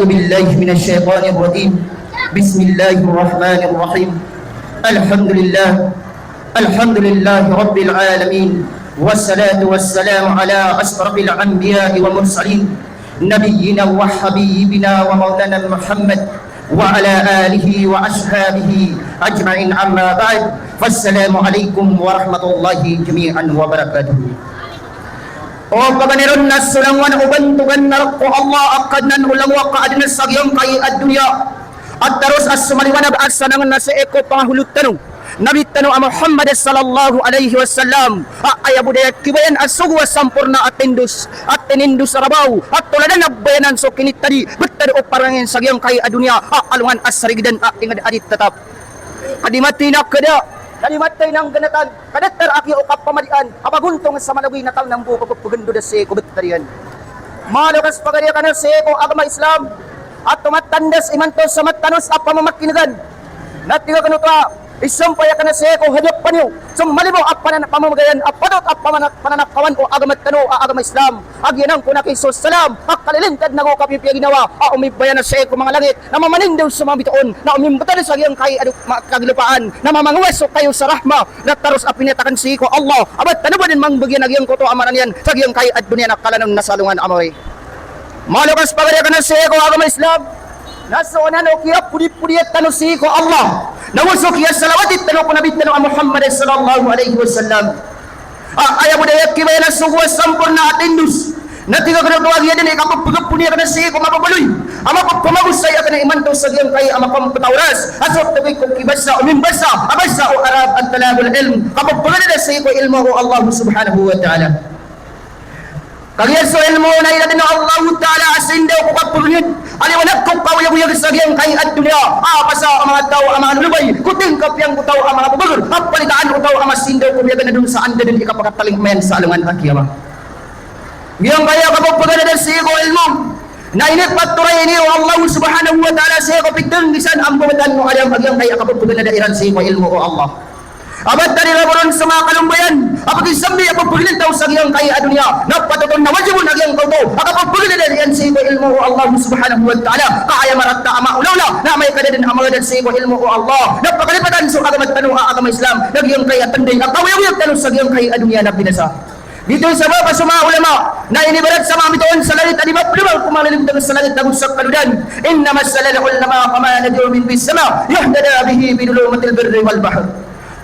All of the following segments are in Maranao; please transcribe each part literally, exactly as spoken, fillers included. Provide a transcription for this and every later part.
بالله من الشيطان الرجيم. بسم الله الرحمن الرحيم. الحمد لله. الحمد لله رب العالمين. والصلاة والسلام على أشرف الأنبياء والمرسلين. نبينا وحبيبنا ومولانا محمد وعلى آله وأصحابه أجمعين. أما بعد. فالسلام عليكم ورحمة الله جميعا وبركاته. O paganay ron na so langowan o bantogan na rk o Allah a Kadnan o langowan ka adn sa giyangkai a doniya. A taros a somaliwanag a sanang na sii ko pangaholo tano, Nabi tano a Muhammad sallallahu alaihi wasallam, a aya bo dn a kibayan a sogo a samporna a tindos, a tinindos a rabaw, a toladan a bayanan so kinitadi, btad o parangin sa giyangkai a doniya, a alongan a sarigdan a ingd a di tatap. Ka di matay na kada, ka di matay na nggnatan, ka datar a kiya o kapamadian a pagontong sa managoy na talnambo ko pagpagndod a sii ko btad iyan. Maloks pagari akn a sii ko agama Islam a tomatandas imanto sa matanos a pamamakingan. Na tig akn oto a isampay akn a sii ko hadapan iyo so malimo a panan-, pamamagayan a patot a pamana-, pananakawan o agama tano a agama Islam. A giyanan ko na ki so salam a kalilintad nago kapipiya ginawa a omibayan a sii ko manga langit na mamanindaw so manga bitoon, na omimbtad sa giyangkai a do-, ma-, kagilopaan, na mamangowa so kayo sa rahma, na taros a piniyatakan sii ko Allah a ba tano ba dn mangbagian a giyangkoto a maana niyan sa giyangkai a doniya na kalanon na sa alongan a mawri. Maloks pagari akn a sii ko agama Islam, na so anan o kiyapodipodiya tano sii ko Allah, nago so kiyasalawati tano ko Nabi tano a Muhammad sallallahu alaihi wasallam. A, aya bo dn a kibayan a sogo a samporna a tindos. Na tig akn oto a giya dn i kapagpagaponi akn a sii ko mababaloy a mapapamagosay akn imanto sa giyangkai a makampita oras a so tbay ko kibasa o mimbasa a basa o Arab a talabul ilm, kapagpaganda sii ko ilmo o Allah subhanahu wa ta'ala. Kagiya so ilmo na inadn o Allah ta'ala a sindaw ko kapagngd a liwanag ko kaoyagoyag sa giyangkai a doniya. A basa o manga taw a manga lolobay ko tingkap iyan ko taw a manga babagr a palitaan o taw a masindaw ko miyaganadon sa anda dn i kapakatalingoma iyan sa alongan a kiyama. Giyangkai a kapagpaganda sii ko ilmo na inipatoray ini o Allah subhanahu wa ta'ala sii ko pitnggisan a mbabatan o Adam a giyangkai a kapagpaganda iran sii ko ilmo o Allah. A ba tano iran boron so manga kalombayan a pakisambi a pagpagintaw sa giyangkai a doniya, na patot on na wajib on a giyangkoto a kapagpagintaw iyan sii ko ilmo o Allah subhanahu wa ta'ala. Ka aya marata a maolaola na amay ka da dn a maolaola sii ko ilmo o Allah na pakalipatan so agama tano a agama Islam, na giyangkai a tanda a kaoyagoyag tano sa giyangkai a doniya na binasa. Giyoto i sabap a so manga ulama na inibarat sa manga bitoon sa langit a di mapdmang ko manga lilintang sa langit ago sa kalodan. Inna mathalal ulama kamathalin najmin fis sama, yuhtada bihi fi dhulumatil barri wal bahr.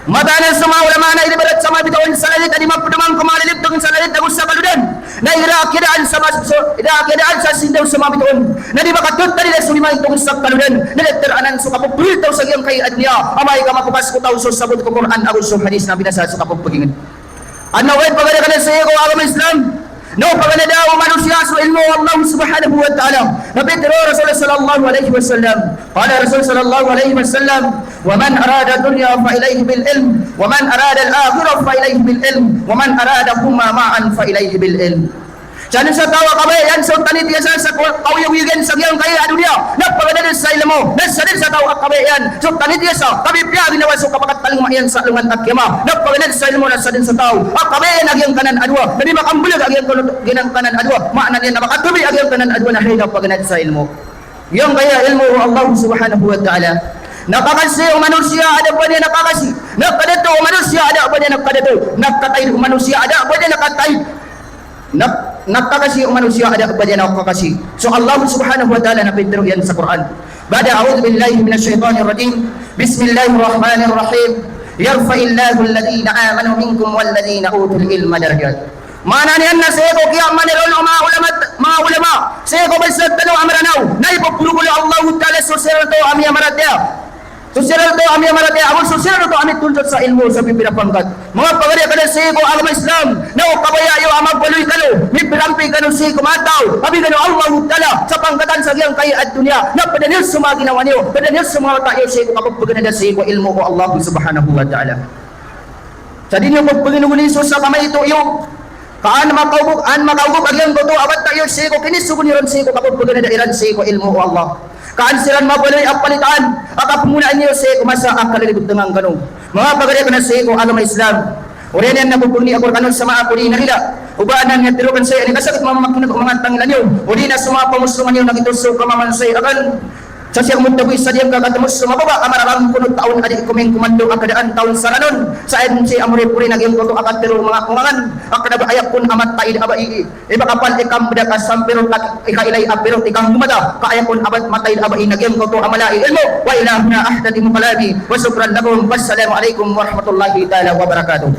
Mataan a so manga ulama na inibarat sa manga bitoon sa langit a di mapdmang ko manga lilintang sa langit ago sa kalodan, na igira kiyadaan sa mas-, so, igira kiyadaan sa sindaw so manga bitoon na di makatatadila so lima intong sa kalodan, na datar anan so kapagpagingd taw sa giyangkai a doniya. Amay ka mapokas ko taw so sabot ko Qur'an ago so hadis na binasa so kapagpagingd. Adn a oway pagari akn a sii ko agama Islam, na o paganada o manosiya so ilmo o Allah subhanahu wa ta'ala. Na pitharo o Rasul sallallahu alaihi wasallam, qala Rasul sallallahu alaihi wasallam, wa man arada dunya fa ilaihi bil ilm, wa man arada al akhirah fa ilaihi bil ilm, wa man aradahuma ma'an fa ilaihi bil ilm. Sadn sa taw a kabaya iyan so tanitiyasa sa ko-, kaoyagoyag iyan sa giyangkai a doniya na paganad sa ilmo, na sadn sa taw a kabaya iyan so tanitiyasa, kapipiya ginawa so kapakatalingoma iyan sa alongan a kiyama, na paganad sa ilmo, na sadn sa taw a kabaya iyan a giyangkanan a dowa na di makambalag a giyangkano-, giyangkanan a dowa, maana niyan na makatabi a giyangkanan a dowa na hay na paganad sa ilmo. Giyangkai a ilmo o Allah subhanahu wa ta'ala. Na kakasi o manosiya a da a ba niyan a kakasi. Na kadato o manosiya a da a ba niyan a kadato. Na kataid o manosiya a da a ba niyan a kataid. Na, na kakasi o manosiya a da a ba niyan a kakasi. So Allah subhanahu wa ta'ala na pitharo iyan sa Qur'an. Ba'da a'udhu billahi minash shaytanir rajim. Bismillahir rahmanir rahim. Yarfa'illahu alladhina amanu minkum walladhina utul ilma darajat. Maana niyan na sii ko kiyamanay ron o manga ulama, manga ulama, sii ko bansa tano a Mranaw, na ipopologol o Allah ta'ala so siran oto a miyamaratiyaya. So siran oto a miyamaratiyaya, ago so siran oto a mitondot sa ilmo sa pipira pangkat. Manga pagari akn a sii ko agama Islam, na o kabaya iyo a mabaloy kano, mipirampi kano sii ko manga taw a bgan o Allah ta'ala sa pangkatan sa giyangkai a doniya, na pda niyo so manga ginawa niyo, pda niyo so manga wata iyo sii ko kapagpaganada sii ko ilmo o Allah subhanahu wa ta'ala. Sa di niyo pagpaginogoni so sa kamaito iyo. Ka an makaogop, an makaogop a giyangkoto a wata iyo sii ko kinisogo niyo ron sii ko kapagpaganada iran sii ko ilmo o Allah. Ka an siran mabaloy a palitaan a kapamonaan iyo sii ko masa a kalilibotngan kano. Manga pagari akn a sii ko agama Islam. Oriyan iyan na pagpagni ako rkano sa manga podi na rila. O ba anan i tharoon saya, aya kasakit a mamakin'g o manga tangila niyo, odi na so manga pamosongan iyo na giyoto so kamamansaya akn. Sa sii ko matawi sa diyangka a katmos so mababa a mararangkono taon a di ko mingkomando a kadaan taon sa ranon. Sa aden sii a moripori na giyangkoto a katharo o manga kongangan a kna ba aya kon a mataid a bai i makapal i kambda ka sampirot a ikailay a pirot i kanggomata, ka aya kon a ba mataid a bai na giyangkoto a mala i ilmo. Wa ila huna ahtatimu kalami. Wa shukran lakum. Wassalamu alaikum warahmatullahi taala wabarakatuh.